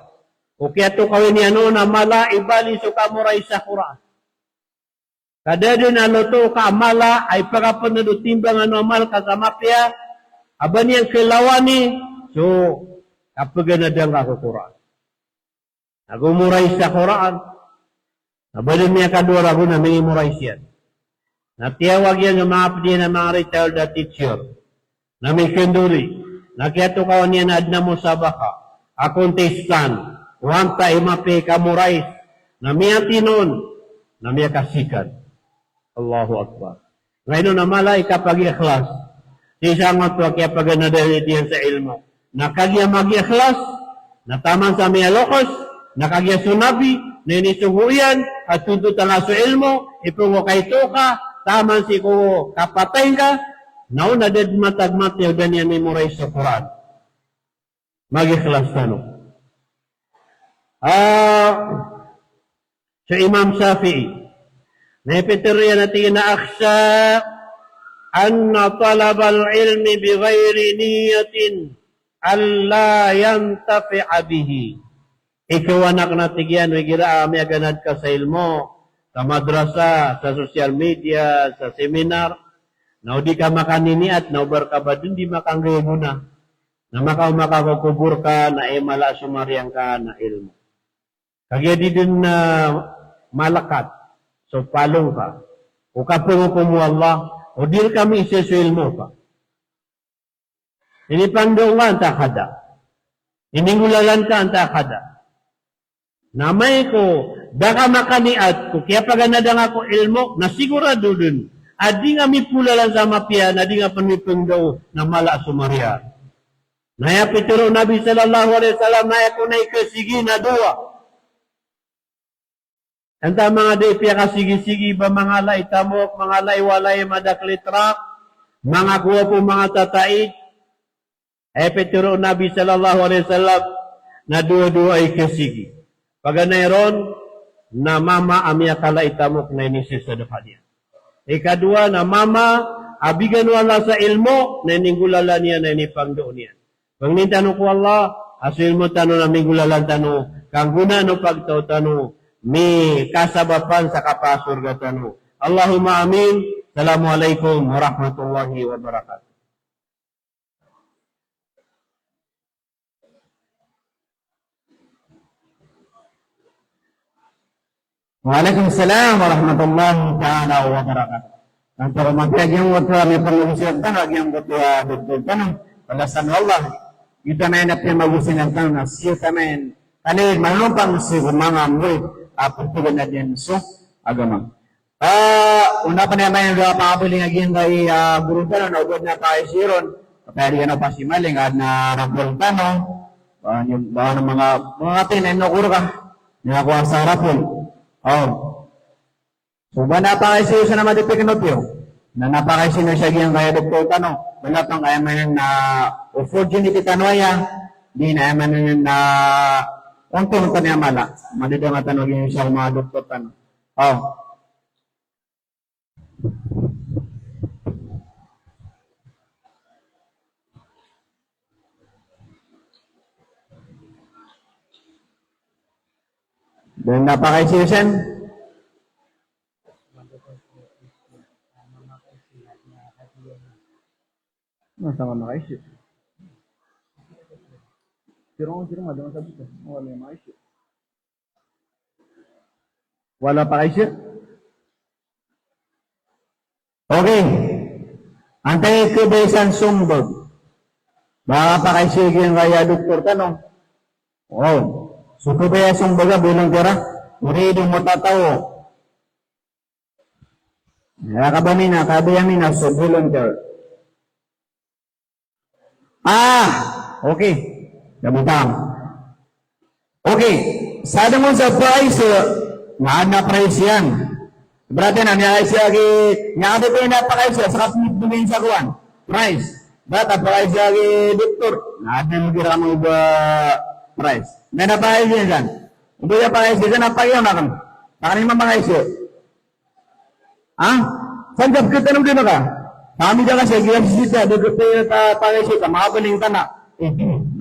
O kiyatokawi niyan on a mala i bali so kamorais sa Qur'an. Ka da dn a loto ka a mala a ipakapnd o timbangan o amal ka sa mapiya, a ba niyan khalawani so kapaganadan ka ko Qur'an. Ago morais sa Qur'an. A ba dn miyakadowa ragon a minimorais iyan. Na tiyawag iyan so manga pd iyan a manga retired a teacher. Na mikndori, na kiyatokawan iyan a adn a musabaqah a contestant o antaa i mapiya i kamorais, na miyatinon, na miyaka-second. Allahu Akbar. Ngaino na mala i kapagikhlas sii sangkoto a kiyapaganadan iyan sa ilmo. Na kagiya magikhlas, na taman sa miyaloks, na kagiya so Nabi na inisogo iyan a tontotan ka so ilmo, ipoon ko kaito ka, taman sii ko kapatay ngka, na o na da dn matag matay o da niyan mimorais so Qur'an. Magikhlas tano. Ah, so Imam Shafi'i, na ipitharo iyan a tig iyan a, "Akhsha Anna talabal ilmi bighairi niyyatin alla yantafi'a bihi. Ikaw anak na tig iyan, igira a miyaganad ka sa ilmo, sa madrasa, sa social media, sa seminar, na o di ka makaniniat, na o ba rka ba dn di makanggay gona. Na maka, maka ko kobor ka, na aya mala a somariya ngka na ilmo. Kagiya di dn, ah, malekat so palong ka o kapngokom o Allah, o di rka miisa so ilmo ka. Inipangndao ngka antaa ka da. Ininggolalan ka antaa ka da. Na amay ko da ka makaniat ko kiyapaganadan ka ko ilmo, na sigorado dn a di nga mipolalan sa mapiya, na di nga pn mipangndao na mala a somariya. Na aya pitharo o Nabi sallallahu alaihi wasallam na aya kon a ikasigi na dowa. Antaa manga da i piyakasigi-sigi ba manga ala i tamok, manga ala i walay, madakl i trak, manga kowa po, manga tataid. Aya pitharo o Nabi sallallahu alaihi wasallam na dowa-dowa i kasigi. Paganay ron na mama a miyakala i tamok na inisisada ka niyan. Ikadowa na mama a bigan o Allah sa ilmo na ininggolalan iyan, na inipangndao niyan. Pangnin tano ko Allah a so ilmo tano na minggolalan tano, kanggonaan o pagtaw tano, mikasabapan sa kapasorga tano. Allahumma amin. Assalamu alaikum warahmatullahi wabarakatuh. Wa alaikum salam warahmatullahi ta'ala wabarakatuh. Antaa ko mapiya giyangkoto a miyapangosiyat tano, giyangkoto a doktor tano, balasan o Allah. Giyoto na aya piyamagosiyat tano na sii tano manonompang sii ko manga morit a pagpaganad iyan so agama. Ah, ona pn aya maana a pangabaling a giyangkai a goro tano na o ba adn a pakaisa iron. Kapaya di kano pasimaling, adn a rapol tano. Ba, ba na manga, manga tin na inokor ka. Niya ko asa rapol. Oh. So ba na pakaisa iyo sa na madipik no tiyo. Na na pakaisa iyo sa giyangkai a doktor tano. Ba na pn aya maana na opportunity tano aya. Di na aya maana na ontong tano aya mala. Madadanga tano giyangkai sa manga doktor tano. Oh. Da dn a pakaisa iyo san. Na, sa makaisa. Siro, siro, madama sa buta. Wala makaisa. Wala pakaisa. Okay. Antaa i khabaya san sombag? Ba pakaisa giyangkai a doktor tano. Wow. So khabaya sombag a bolong kira. Uridu mutatawo. Aya kabaya mi na, kabaya mi na so volunteer. Ah, okay. Dabutang. Okay. Sa adn on sa pakaisa, na adn a price iyan. Ibarat iyan na miyakaisa ki, miyakabaya na pakaisa, sa kapnipnipin sa kowan. Price. Ibarat a pakaisa ki doktor, na adn a miyakabaya price. Na adn a pakaisa iyan san. Oba aya pakaisa iyan san, a pakaisa iyan akn. Akn iman pakaisa. Ha? San ka pkitano dn ka? Kami da ka sa giya sisita, da ka pkita pakaisa ka, makabaling ka na. Eh,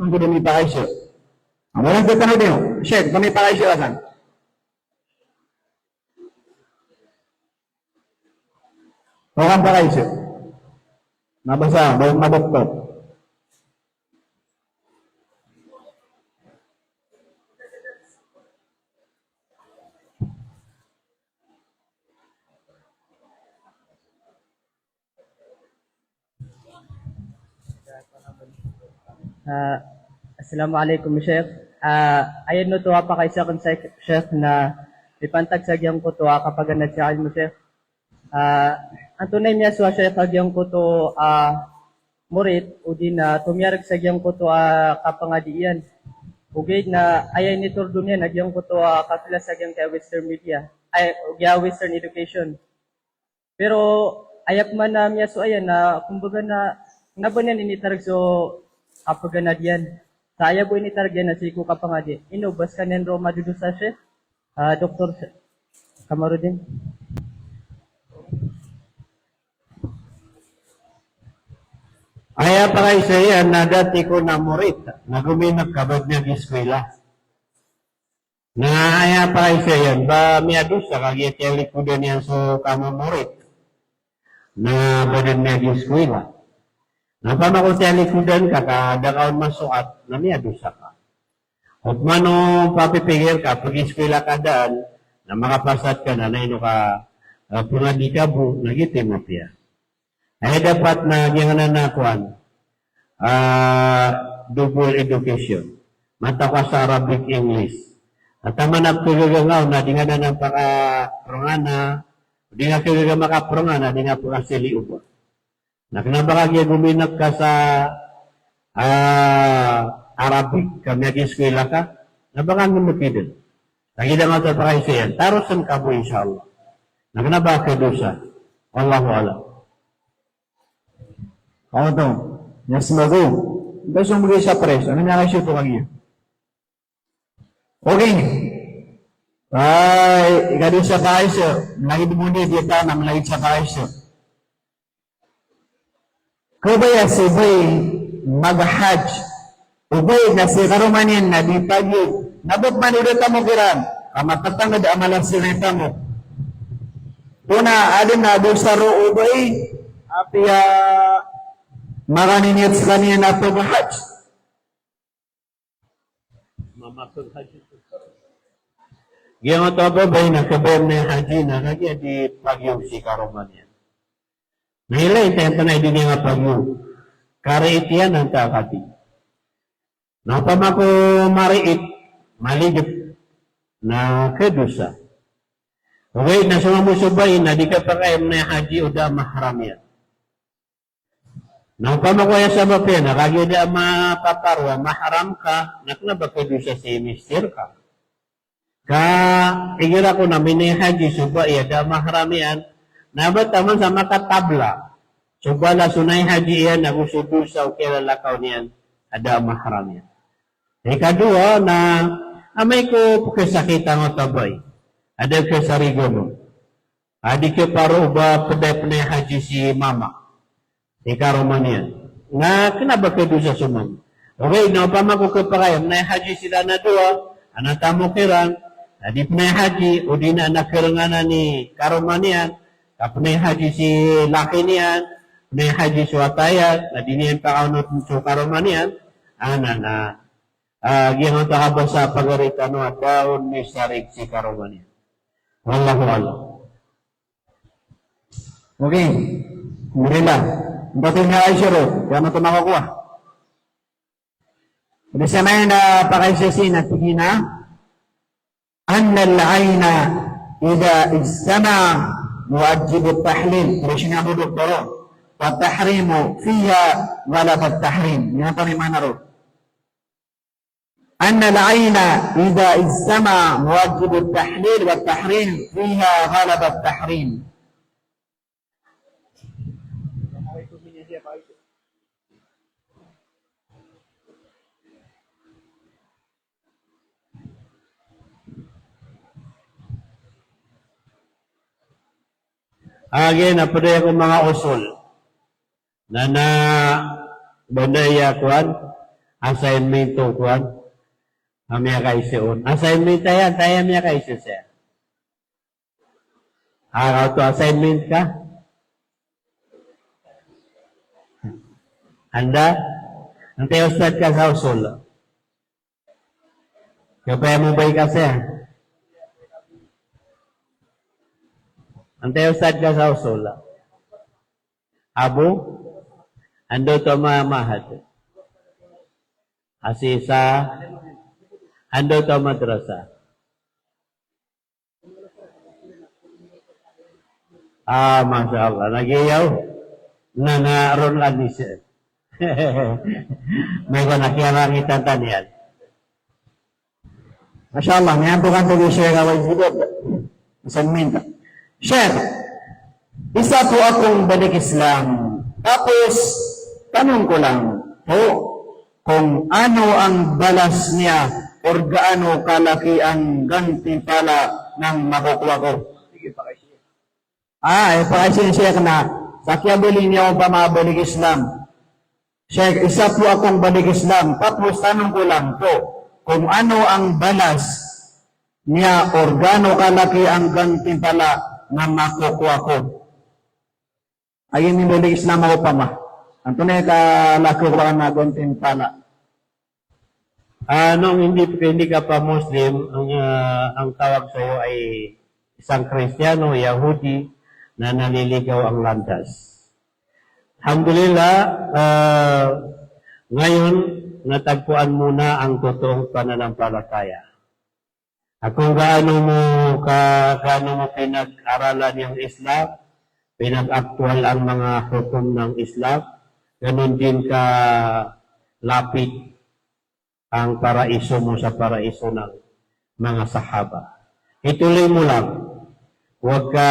angkoda mipakaisa. Amoran kitano dn, Sheikh, ba mipakaisa ka san? Oran pakaisa. Mabasa, ba madoktor. Ah, assalamu alaikum, Sheikh. Ah, aya oto a pakaisa akn sa Sheikh na mipantag sa giyangkoto a kapaganad sa ilmo, Sheikh. Ah, antonaa i miyasowa, Sheikh, a giyangkoto a morit odi na tomiyarg sa giyangkoto a kapangadi iyan. Ogaid na aya initoro niyan a giyangkoto a kaklasa sa giyangkai a Western media, ay, giya Western education. Pero aya pman a miyasowa iyan na, kumbaga na, kna ba niyan initarg so kapaganad iyan. Sa aya bo initarg iyan na sii ko kapangadi. Ino ba skaniyan roo madodosa, Sheikh? Ah, Doktor Kamarudin. Aya pakaiza iyan na dati ko na morit, na gominek ka ba dn iyan giskwila. Na aya pakaiza iyan, ba miyadosa ka giya tiyalikodan iyan so kamomorit. Na ba dn iyan giskwila. Na opama ko tiyalikodan ka, ka da ka on masoat, na miyadosa ka. Opama o papipikir ka, pagiskwila ka daan, na makapasad ka na, na ino ka, eh, pangadi ka bo, na giyoto i mapiya. Aya dapat na giyanan a kowan, ah, double education. Mataw ka sa Arabic, English. Na taman a pkhagaga nga on na di nga daan pakaprongana, di nga khagaga makaprongana, di nga pkasaliyoba. Na kna ba kagiya gominek ka sa, ah, Arabic, ka miyagiskwila ka, na ba ka ngmkidn. Lagid angkoto a pakaiza iyan, tarosen ka bo, insha Allah. Na kna ba khadosa. Wallahu a'lam. Oto. Yes, bago. Ito so mbgay sa prize. Ano niyan kayo ito kagiya? Okay. Ay, ikadosa pakaiza. Lagid mo di, di ta na lagid sa pakaiza. Kabaya so bai maghajj. O bai na si karoma niyan na di pagiyog. Na ba pman o da tamok iran. Ka matatangd a mala siran i tamok. Ona adn a dosa roo o bai. Apiya makaniyat skaniyan a paghajj. Giyangkoto a babay na kabaya mnay haji na kagiya di pagiyog si karoma niyan. Na ilay tayan tana i di niyan pagiyog. Kariit iyan antaa kati. Na opama ko mariit, maligp, na khadosa. Ogaid na so mambo so bai na di kapakay mnay haji o da a mahram iyan. Na opama ko aya sabap iyan na kagiya da a mapaparo a mahram ka, na kna ba khadosa si mister ka. Ka igira ko na minay haji so bai a da a mahram iyan, na ba taman sa makatabla so balas o nay haji iyan ago so dosa o kiyalalakaw niyan a da a mahram iyan. Ikadowa na amay ko pkhasakitan o tabay a da khasarigon on. A di khaparo o ba pd a pnay haji si mama, si karoma niyan. Na kna ba khadosa so mama. Ogaid na opama ko khapakay a mnay haji siran a dowa, a na tamok iran, a di pnay haji, odi na a na kharenganan i karoma niyan, ka pnay haji si laki niyan, pnay haji so wata iyan, na di niyan pakaonot so karoma niyan, a na, na, ah, giyangkoto a kabasa a pagari tano a da on misarig si karoma niyan. Wallahu a'lam. Okay. Alhamdulillah. Mpatay na Aisha ro. Kaya na ito makakuha. Di sa main na pakaisa sin na tig iyan a, "Anna al-ayna idha ijtama'a muwajjibu at-tahlil." Pero sinabi ng doktor, "Wa tahrimu fiha ghalaba at-tahrim." Yan ang panimaana ro. أن العين إذا اجتمع موجب التحليل والتحريم فيها غلب التحريم. Agi na pd ko manga usul. Na, na, banda iya kowan, assignment o kowan, a miyakaisa on. Assignment aya, aya miyakaisa saya. Aya oto assignment ka? Anda? Antai ustad ka sa usul? Kapaya mo ba ikasa? Antai ustad ka sa usul? Abu? Anda oto a ma-, mahad? Asisa? Anda oto a madrasa? Ah, masha Allah. Lagid iyan. Na, na, ron lagid isa. May ba nakiyarangitan tano iyan? Masha Allah, may antokan to si Sheikh Awais Hidayat. Assignment. Sheikh, isa po akong balik Islam. Tapos, tanong ko lang po, kung ano ang balas niya or gaano kalaki ang gantimpala ng makukuha ko. Ah, eh, pakaiza si Sheikh na sa kiyabaloy niyan o pamabalik Islam. Sheikh, isa po akong balik Islam, tapos tanong ko lang po kung ano ang balas niya or gaano kalaki ang gantimpala na makukuha ko. Ay, ini balik Islam ako pa ma. Antonaa i kalaki o kalaki na gantimpala? Ah, noong hindi, hindi ka pa Muslim, ang, ah, ang tawag sa iyo ay isang Kristiyano, Yahudi, na naliligaw ang landas. Alhamdulillah, ah, ngayon, natagpuan mo na ang totoong pananampalataya. At kung gaano mo ka, gaano mo pinag-aralan yung Islam, pinag-aktual ang mga hukom ng Islam, ganun din ka lapit ang paraiso mo sa paraiso ng mga sahaba. Ituloy mo lang. Huwag ka,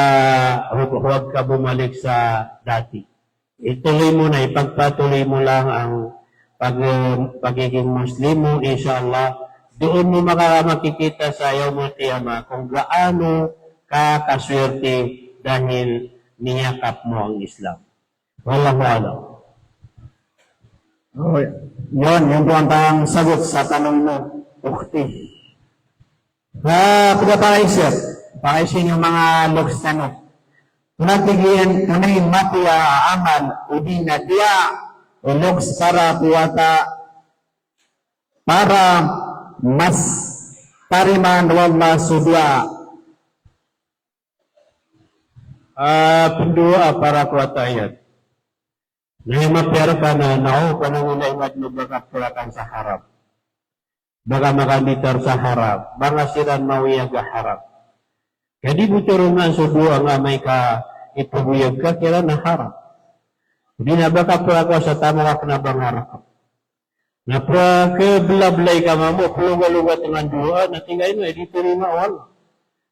huwag, huwag ka bumalik sa dati. Ituloy mo na, ipagpatuloy mo lang ang pag-, pagiging Muslim mo, inshallah. Doon mo maka-, makikita sa Yawmul Qiyamah kung gaano ka kaswerte dahil niyakap mo ang Islam. Wallahu a'lam. Oh, yun, yun po ang tanging sagot sa tanong mo, ukhti. Ah, pagkapakaisip, pakaisip yung mga loks tano. Tonaa tig iyan, tonaa i mapiya a amal, odi na tiya, o loks para ko wata, para mas tarimaan o Allah so du'a. Ah, pendu'a para ko wata iyan. Na aya mapiya rka na, na o, pananginaiman o ba ka perakan sa haram. Ba ka makanditar sa haram. Ba nga siran maoyag a haram. Ka di bo torongan so dowa nga amay ka ipogoyag ka kiran a haram. Di na ba ka perakowa sa taman ka kena ba nga raka. Na pekebelablai ka mambo, pelogalogat nga dowa, na tig iyan a di tarimaa o Allah.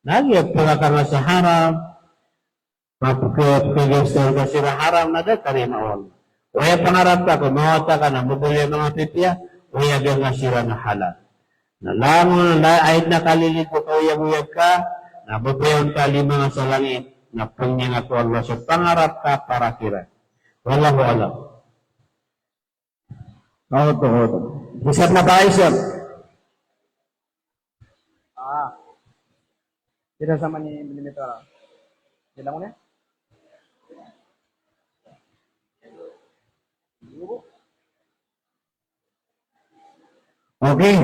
Na giya peraka nga sa haram. Pag-, pag-, pag-, pag-, pag-, pag-, haram na da tarimaa o Allah. Aya pangarap ka ko mawata ka na mabaloy a manga pipiya, aya ganga siran a halal. Na langon na aya na kalilid ko kaoyagoyag ka, na babayawn ka lima nga sa langit, na pangningat o Allah so pangarap ka para kiran. Wallahu a'lam. Oto, oto. Isab na ba, isab? Ah. Kita sama ni millimeter. Bilang ko na? Okay.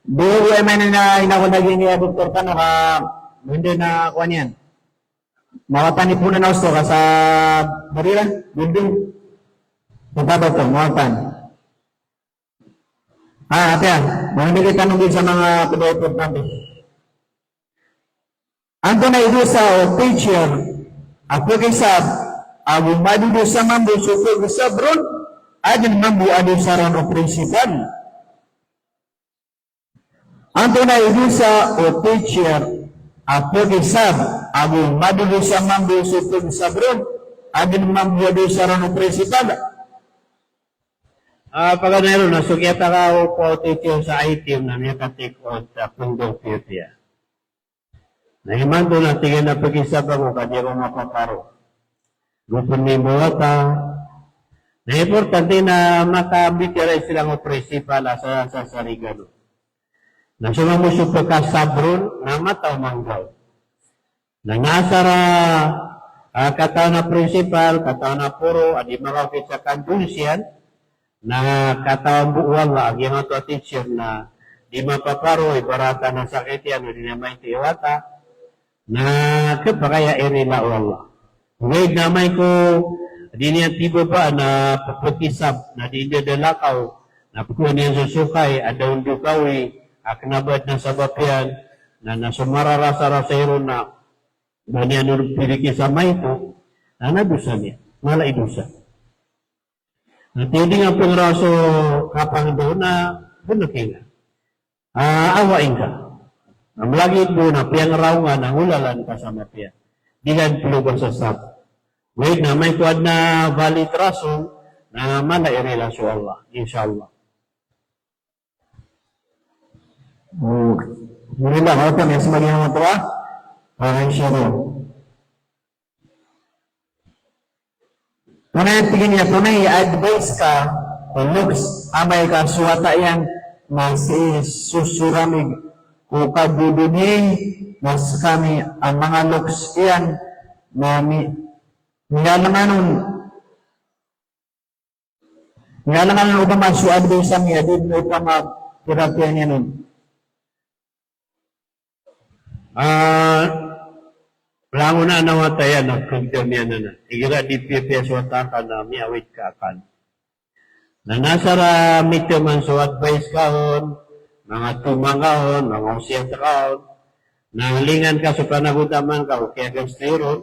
Di ko ay man na inako na gini ya doktor tano ka hindi na kuwan yan. Mawatan i puna na osto ka sa barira, building. Sa tabaw to, mawatan. Ah, ati, ah, mamimili tano gid sa manga pd a importante. Antonaa i dosa o teacher a pkhisab ago madodosa mambo so pkhisab ron, adn mambo a dosa ron o principal? Antonaa i dosa o teacher a pkhisab ago madodosa mambo so pkhisab ron, adn mambo a dosa ron o principal? Ah, paganay ron na so kiyatakaw ko teacher sa I T M na miyaka-take out a pundong pipiya. Na imanto na tig iyan a pkhisab ako ka di ako mapaparo. Go pn i mbawata. Na importante na makambitiyarai siran o principal a sa, sa, sarigan on. Na so mambo so pkhisab ron na mataw manggaw. Na, na asar a, ah, katawan a principal, katawan a poro, a di makaokit sa kandolisiyan, na katawan bo o Allah a giyangkoto a teacher na di mapaparo, ibarat a sakit iyan, o di niyan mainti i wata, na khapakay a irila o Allah. Ogaid na amay ko di niyan tibabaan a pkhisab, na di ndadalakaw, na pkhowa niyan so sokay a da on dokawi a kna ba adn a sabap iyan, na, na so mararasarasay ron na ba niyan on pirikhisab maito, na, na dosa niyan, mala i dosa. Na tiyo di nga pngraw so kapangndao na bnki nga. Ah, awain ka. Na mlagid bo na piyangraw nga na ngolalan ka sa mapiya. Di ka ploga sa sab. Ogaid na amay ko adn a valid rason, na mala i rila so Allah, inshallah. Oh, alhamdulillah, wata na smagiyan a matoa. Ah, inshallah. Antonaa i tig iyan, antonaa i advice ka ko loks amay ka so wata iyan na sii so soramig ko kagodoni, na skami a manga loks iyan na mi-, miyalangan on. Miyalangan on opama so advice ami a di opama pira piya niyan on. Ah, langon a wata iyan na kagdam iyan anan. Igira di piyapiya so wata ka na miyawid ka akan. Na asar a mitaman so advice ka on, manga tomang ka on, manga osiyat ka on, na lingan ka so panagotaman ka o kiyagasto iron,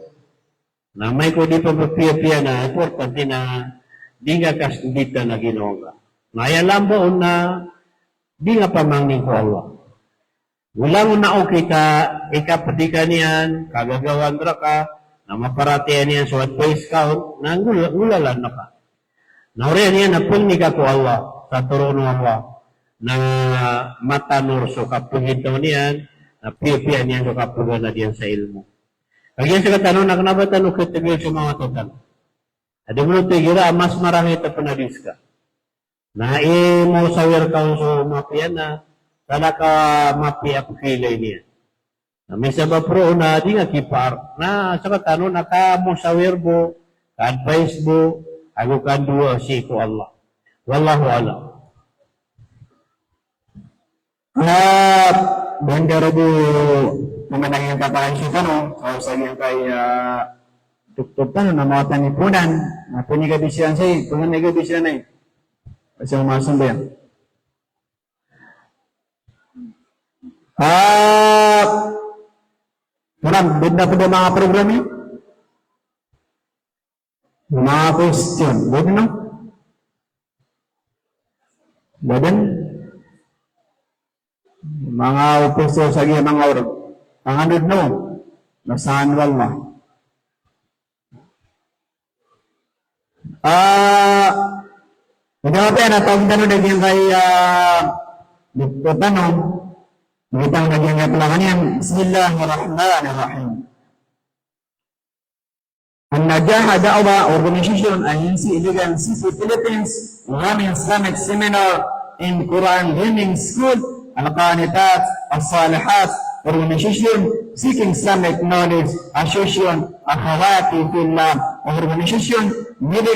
na amay ko di ppiyapiya na importante na di nga kasndita na ginawa nga. Na aya lamba on na di nga pamangni ko Allah. Langon a okit a ikapdi ka niyan, kagagawaan rka, na maparatiyaya niyan so advice ka on, na nggol-, nggolalan ka. Na oriyan iyan na pangni ka ko Allah, sa toroon o Allah, na matanor so kapagitaw niyan, na piyapiya niyan so kapaganad iyan sa ilmo. Kagiya sktano na kna ba tano khatgl so manga wata tano. Adi mano tig iran a mas marangit a pnadis ka. Na imosawir ka on so mapiya na, salakaw a mapiya a pkhailay niyan. Na misabap roo na di nga kipaar. Na sktano na kamosawir bo, ka-advice bo, ago kandoa sii ko Allah. Wallahu a'lam. Ah, banda roo bo mamanang iyan ka paran sii tano, sa giyangkai a doktor tano na mawatan i ponan, na pn i kabisiran sai, ponan i kabisiran ai. Sa manga sambayang. Ah, ponan, banda pn o manga program iyan. Manga question, bo dn, no? Bo dn? Manga question sa giya manga org. Tangan dn, no? Na sa an wallah. Ah, ino apiya na tawag tano da giyangkai, ah, doktor tano. Bitaw da giyangkai a plaka niyan. Bismillahirrahmanirrahim. An-Najah Da'wah Organization, a insi iligan sii sa Philippines, Islamic Seminar in Quran Learning School, Al-Qanitat As-Salihat Organization, Seeking Islamic Knowledge Association, Akhawati Fillah Organization, Middle